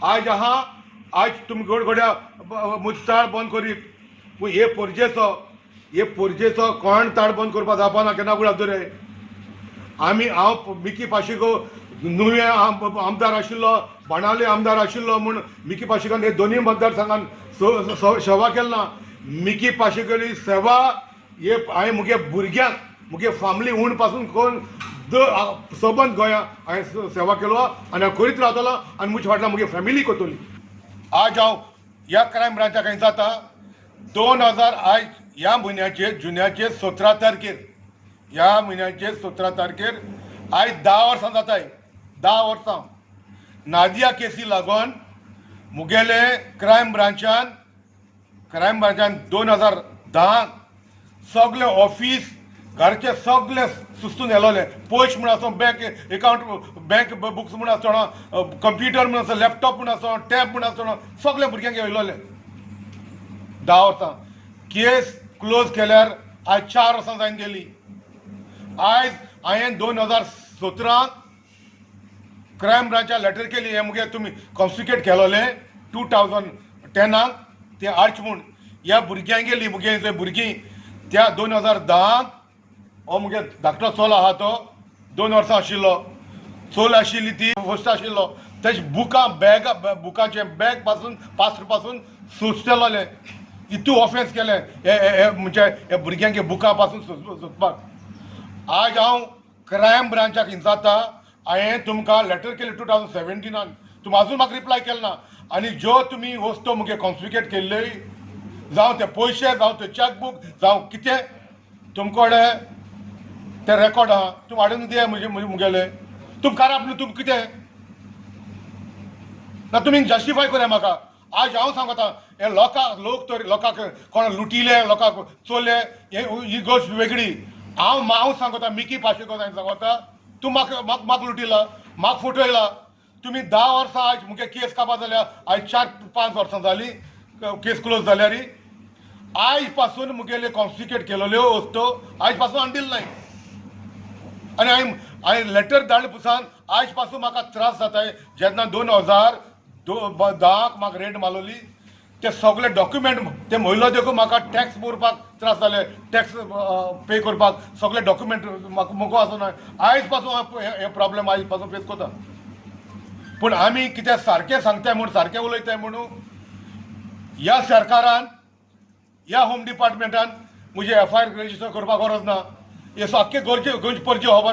आयज आहा, आयज तुमी गोड गोड्या म्हजी ताळ बंद करीत, पूण हे पोरजेचो कोण ताळ बंद करपाक जावपा ना केन्ना गुळा रे. आमी, हांव मिकी पाशिको नुवें आमदार आशिल्लो, बाणावले आमदार आशिल्लो म्हूण मिकी पाशिकान हे दोनूय मतदारसंघान सेवा केली ना. मिकी पाशिकोली सेवा हे हांवें मुगे भुरग्यांक, मुगे फामिली हून पासून करून सबंद गोंया हांवें सेवा केलो आनी हांव करीत रावतलो आनी म्हज्या फाटल्यान मुगे फॅमिली करतली. आज हांव ह्या क्रायम ब्रांचा खंय जाता, 2000, आयज ह्या म्हयन्याचे जुन्याचे 17 तारखेर, ह्या म्हयन्याचे 17 तारखेर आयज 10 वर्सां जाताय. 10 वर्सां नादिया केसी लागून मुगेले क्रायम ब्रांचान 2010 सगळे ऑफिस, घरचे सगळे सुस्तून येलोले. पयशे म्हूण आसूं, बँक एकावंट, बँक बुक्स म्हूण आसतना, कंप्युटर म्हूण आसूं, लॅपटॉप म्हूण आसूं, टॅब म्हूण आसतना, सगळे भुरग्यांक येयलोले. 10 वर्सां केस क्लोज केल्यार आयज 4 वर्सां जावन गेली. आयज हांवें 2017 क्रायम ब्रांचा लेटर केली, हे मुगे तुमी कॉन्फिस्केट केलोले 2010आक ते हाडचे म्हूण. ह्या भुरग्यांगेली, मुगे भुरगीं त्या 2010आक, हो मुगे धाकटो चलो आहा, तो 2 वर्सां आशिल्लो, चल आशिल्ली ती फर्स्ट आशिल्लो, तेजे बुकां, बॅग, बुकाचें बॅग पासून, पास्त्र पासून सोंसतेलोले. इतू ऑफेन्स केलें हे हे म्हणजे हे भुरग्यांचे बुकां पासून सोदपाक. आज हांव क्रायम ब्रांचाक हिंसाता, हांवें तुमकां लेटर केली 2017आन, तुमी अजून म्हाका रिप्लाय केले ना. आनी ज्यो तुमी वस्तू मुगे कॉन्फिस्केट केल्ली, जावं ते पयशे, जावं ते चॅकबूक, जावं कितें तुमकडे ते रेकॉर्ड आहा, तुमी हाडून दिया म्हजे मुगेले. तुमी काराप न्हू, तुमी कितें ना, तुमी जस्टिफाय करूया म्हाका. आज हांव सांगता, हे लोकांक, लोक तर लोकांक कोण लुटिले, लोकांक चोरले, हे ही गोश्ट वेगळी. हांव हांव सांगता, मिकी पाशेको सांगता, तूं म्हाका म्हाका म्हाका लुटिला, म्हाका फटयला तुमी 10 वर्सां. आयज मुगे केस काबा जाल्या, आयज 4-5 वर्सां जाली केस क्लोज जाल्यार. आयज पासून मुगेले कॉन्फिस्केट केलेल्यो वस्तू आयज पासून हाडील नाय. आनी हांवें लेटर धाडले पुसान आयज पासून म्हाका त्रास जाताय. जेन्ना 2010आक म्हाका रेड मारलोली, ते सगळे डॉक्युमेंट ते म्हयलो देखून म्हाका टॅक्स भरपाक त्रास जाले, टॅक्स पे करपाक सगळे डॉक्युमेंट म्हाका मुगो आसना. आयज पासून हांव हे प्रॉब्लेम आयज पासून फेस करता. पूण आमी कितें सारकें सांगताय म्हूण, सारकें उलयताय म्हणून ह्या सरकारान, ह्या होम डिपार्टमेंटान म्हजे एफआयआर रजिस्टर करपाक गरज ना. हे सारकें गोंयचे गोंयचे परजे खबर.